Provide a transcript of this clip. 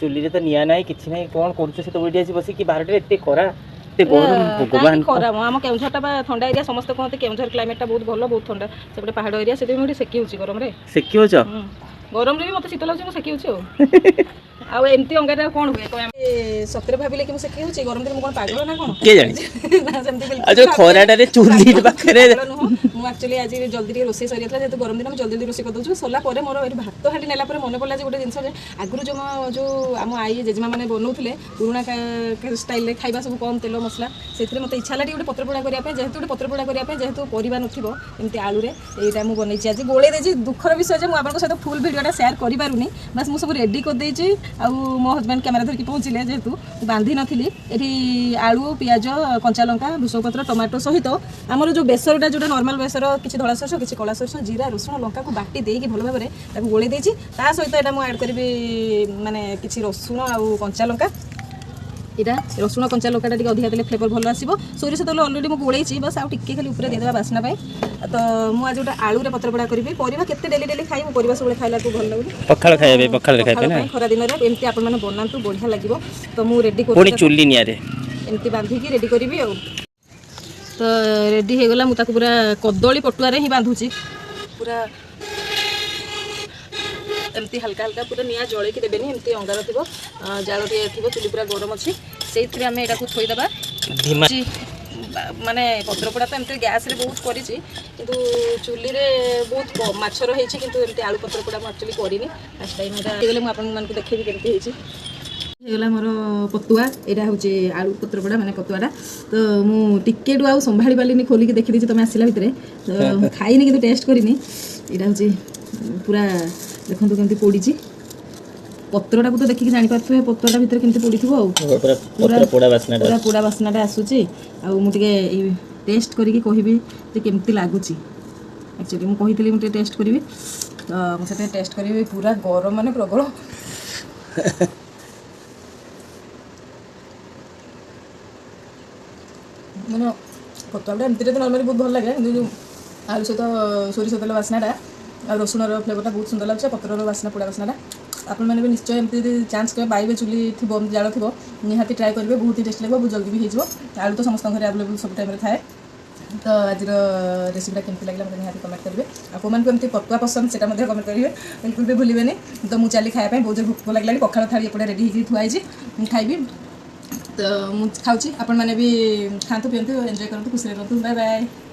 ଚୁଲିରେ ତ ନିଆଁ ନାହିଁ, କିଛି ନାହିଁ, କ'ଣ କରୁଛ ସେ ତ ଏଇଠି ଆସି ବସିକି ବାରଟାରେ? ଏତେ ଖରା, ଏତେ ଗରମ, ଭଗବାନ। ଖରା ଆମ କେଉଁଝରଟା ବା ଥଣ୍ଡା ଏରିଆ। ସମସ୍ତେ କୁହନ୍ତି କେଉଁଝର କ୍ଲାଇମେଟଟା ବହୁତ ଭଲ, ବହୁତ ଥଣ୍ଡା, ସେପଟେ ପାହାଡ଼ ଏରିଆ। ସେଥିପାଇଁ ମୁଁ ଏଠି ସେକି ହେଉଛି ଗରମରେ। ସେକି ହେଉଛ? ଗରମରେ ବି ମୋତେ ଶୀତ ଲାଗୁଛି, ମୁଁ ସେକି ହେଉଛି। ଆଉ ଏମିତି ଅଙ୍ଗାରେ ଆଉ କ'ଣ ହୁଏ? ସତରେ ଭାବିଲେ କି ମୁଁ ସେକି ହେଉଛି ଗରମ ଦିନ, ମୁଁ କ'ଣ ପାଗଳ ନା କ'ଣ? କିଏ ଜାଣିଛି। ସେମିତି ଆଉ ଯୋଉ ଖରାଟାରେ ଚୁଲି ପାଖରେ ନୁହଁ। ମୁଁ ଆକ୍ଚୁଆଲି ଆଜି ଜଲ୍ଦି ଟିକେ ରୋଷେଇ ସରିଯାଇଥିଲା, ଯେହେତୁ ଗରମ ଦିନ ଆମେ ଜଲ୍ଦି ଜଲ୍ଦି ରୋଷେଇ କରିଦେଉଛୁ। ସରିଲା ପରେ ମୋର ଏଠି ଭାତ ହାଣ୍ଡି ନେଲା ପରେ ମନେ ପଡ଼ିଲା ଯେ ଗୋଟେ ଜିନିଷ, ଯେ ଆଗରୁ ଯେଉଁ ଆମ ଆଈ ଜେଜେମା ମାନେ ବନଉଥିଲେ ପୁରୁଣା ଷ୍ଟାଇଲରେ ଖାଇବା, ସବୁ କମ୍ ତେଲ ମସଲା, ସେଥିରେ ମୋତେ ଇଚ୍ଛା ହେଲା ଟିକେ ଗୋଟେ ପତ୍ରପୋଡ଼ା କରିବା ପାଇଁ, ଯେହେତୁ ଗୋଟେ ପତ୍ରପୋଡ଼ା କରିବା ପାଇଁ, ଯେହେତୁ ପରିବା ନଥିବ, ଏମିତି ଆଳୁରେ ଏଇଟା ମୁଁ ବନେଇଛି ଆଜି। ଗୋଳେଇ ଦେଇଛି। ଦୁଃଖର ବିଷୟ ଯେ ମୁଁ ଆପଣଙ୍କ ସହିତ ଫୁଲ୍ ଭିଡ଼ିଓଟା ସେୟାର କରିପାରୁନି। ବାସ୍ ମୁଁ ସବୁ ରେଡ଼ି କରିଦେଇଛି ଆଉ ମୋ ହଜବେଣ୍ଡ କ୍ୟାମେରା ଧରିକି ପହଞ୍ଚିଲେ, ଯେହେତୁ ବାନ୍ଧି ନଥିଲି। ଏଠି ଆଳୁ, ପିଆଜ, କଞ୍ଚା ଲଙ୍କା, ଭୃଷଙ୍ଗ ପତ୍ର, ଟମାଟୋ ସହିତ ଆମର ଯେଉଁ ବେସରଟା, ଯେଉଁଟା ନର୍ମାଲ ବେସର, କିଛି ଧଳା ସୋରିଷ, କିଛି କଳା ସୋରିଷ, ଜିରା, ରସୁଣ, ଲଙ୍କାକୁ ବାଟି ଦେଇକି ଭଲ ଭାବରେ ତାକୁ ଗୋଳେଇ ଦେଇଛି। ତା ସହିତ ଏଇଟା ମୁଁ ଆଡ଼୍ କରିବି, ମାନେ କିଛି ରସୁଣ ଆଉ କଞ୍ଚା ଲଙ୍କା। ଏଇଟା ରସୁଣ କଞ୍ଚା ଲଙ୍କାଟା ଟିକେ ଅଧିକା ଦେଲେ ଫ୍ଲେଭର ଭଲ ଆସିବ। ସୋରିଷ ତେଲ ଅଲରେଡ଼ି ମୁଁ ଗୋଳେଇଛି, ବାସ୍ ଆଉ ଟିକେ ଖାଲି ଉପରେ ଦେଇଦେବା ବାସ୍ନା ପାଇଁ। ତ ମୁଁ ଆଜି ଗୋଟେ ଆଳୁରେ ପତ୍ରପୋଡ଼ା କରିବି। ପରିବା କେତେ ଡେଲି ଡେଲି ଖାଇବୁ? ପରିବା ସବୁବେଳେ ଖାଇଲାକୁ ଭଲ ଲାଗୁନି। ପଖାଳ ଖାଇବା ପାଇଁ, ପଖାଳରେ ଖାଇବା ପାଇଁ। ଖରା ଦିନରେ ଏମିତି ଆପଣମାନେ ବନାନ୍ତୁ, ବଢ଼ିଆ ଲାଗିବ। ତ ମୁଁ ରେଡ଼ି ପୁଣି ଚୁଲି ନିଆଁରେ ଏମିତି ବାନ୍ଧିକି ରେଡ଼ି କରିବି। ଆଉ ତ ରେଡ଼ି ହେଇଗଲା। ମୁଁ ତାକୁ ପୁରା କଦଳୀ ପଟୁଆରେ ହିଁ ବାନ୍ଧୁଛି, ପୁରା ଏମିତି ହାଲକା ହାଲକା। ପୁରା ନିଆଁ ଜଳେଇକି ଦେବେନି, ଏମିତି ଅଙ୍ଗାର ଥିବ, ଜାଳ ଟିକେ ଥିବ, ଚୁଲି ପୁରା ଗରମ ଅଛି, ସେଇଥିରେ ଆମେ ଏଇଟାକୁ ଥୋଇଦେବା। ମାନେ ପତ୍ରପୋଡ଼ା ତ ଏମିତି ଗ୍ୟାସ୍ରେ ବହୁତ କରିଛି, କିନ୍ତୁ ଚୁଲିରେ ବହୁତ ମାଛର ହେଇଛି, କିନ୍ତୁ ଏମିତି ଆଳୁ ପତ୍ରପୋଡ଼ା ମୁଁ ଆକ୍ଚୁଆଲି କରିନି, ଫାର୍ଷ୍ଟ ଟାଇମ୍ ଏଇଟା ହେଇଗଲେ ମୁଁ ଆପଣମାନଙ୍କୁ ଦେଖେଇବି କେମିତି ହେଇଛି। ହେଇଗଲା ମୋର ପତୁଆ। ଏଇଟା ହେଉଛି ଆଳୁ ପତ୍ରପୋଡ଼ା, ମାନେ ପତୁଆଟା। ତ ମୁଁ ଟିକେଠୁ ଆଉ ସମ୍ଭାଳି ପାରିଲିନି, ଖୋଲିକି ଦେଖିଦେଇଛି ତମେ ଆସିଲା ଭିତରେ। ତ ମୁଁ ଖାଇନି କିନ୍ତୁ ଟେଷ୍ଟ କରିନି। ଏଇଟା ହେଉଛି ପୁରା, ଦେଖନ୍ତୁ କେମିତି ପୋଡ଼ିଛି ପତ୍ରଟାକୁ। ତ ଦେଖିକି ଜାଣିପାରୁଥିବେ ପତ୍ରଟା ଭିତରେ କେମିତି ପୋଡ଼ିଥିବ। ଆଉ ପୁରା ପୋଡ଼ା ବାସ୍ନାଟା ଆସୁଛି। ଆଉ ମୁଁ ଟିକେ ଏଇ ଟେଷ୍ଟ କରିକି କହିବି ଯେ କେମିତି ଲାଗୁଛି। ଆକ୍ଚୁଆଲି ମୁଁ କହିଥିଲି ମୁଁ ଟିକେ ଟେଷ୍ଟ କରିବି, ତ ମୁଁ ସେଥିପାଇଁ ଟେଷ୍ଟ କରିବି। ପୁରା ଗରମ, ମାନେ ପ୍ରବଳ। ମାନେ ପତୁଆଟା ଏମିତିରେ ତ ନର୍ମାଲି ବହୁତ ଭଲ ଲାଗେ, କିନ୍ତୁ ଯେଉଁ ଆଳୁ ସହିତ ସୋରିଷ ତେଲ ବାସ୍ନାଟା ଆଉ ରସୁଣର ଫ୍ଲେଭରଟା ବହୁତ ସୁନ୍ଦର ଲାଗୁଛି, ପତ୍ରର ବାସ୍ନା, ପୋଡ଼ା ବାସ୍ନାଟା। ଆପଣମାନେ ବି ନିଶ୍ଚୟ ଏମିତି ଯଦି ଚାନ୍ସ କେବେ ପାଇବେ, ଚୁଲି ଥିବ, ଜାଳ ଥିବ, ନିହାତି ଟ୍ରାଏ କରିବେ। ବହୁତ ହି ଟେଷ୍ଟି ଲାଗିବ, ବହୁତ ଜଲ୍ଦି ବି ହେଇଯିବ। ଆଳୁ ତ ସମସ୍ତଙ୍କ ଘରେ ଆଭେଲେବୁଲ୍ ସବୁ ଟାଇମ୍ରେ ଥାଏ। ତ ଆଜିର ରେସିପିଟା କେମିତି ଲାଗିଲା ମୋତେ ନିହାତି କମେଣ୍ଟ କରିବେ। ଆଉ କେଉଁମାନଙ୍କୁ ଏମିତି ପତୁଆ ପସନ୍ଦ ସେଇଟା ମଧ୍ୟ କମେଣ୍ଟ କରିବେ, ବିଲକୁଲ ବି ଭୁଲିବେନି। ତ ମୁଁ ଚାଲି ଖାଇବା ପାଇଁ, ବହୁତ ଜୋର ଭୋକ ଲାଗିଲାଣି। ପଖାଳ ଥାଳି ଏପଟେ ରେଡ଼ି ହେଇକି ଥୁଆ ହେଇଛି, ମୁଁ ଖାଇବି। ତ ମୁଁ ଖାଉଛି, ଆପଣମାନେ ବି ଖାଆନ୍ତୁ, ପିଅନ୍ତୁ, ଏନ୍ଜୟ କରନ୍ତୁ, ଖୁସିରେ ରୁହନ୍ତୁ। Bye bye.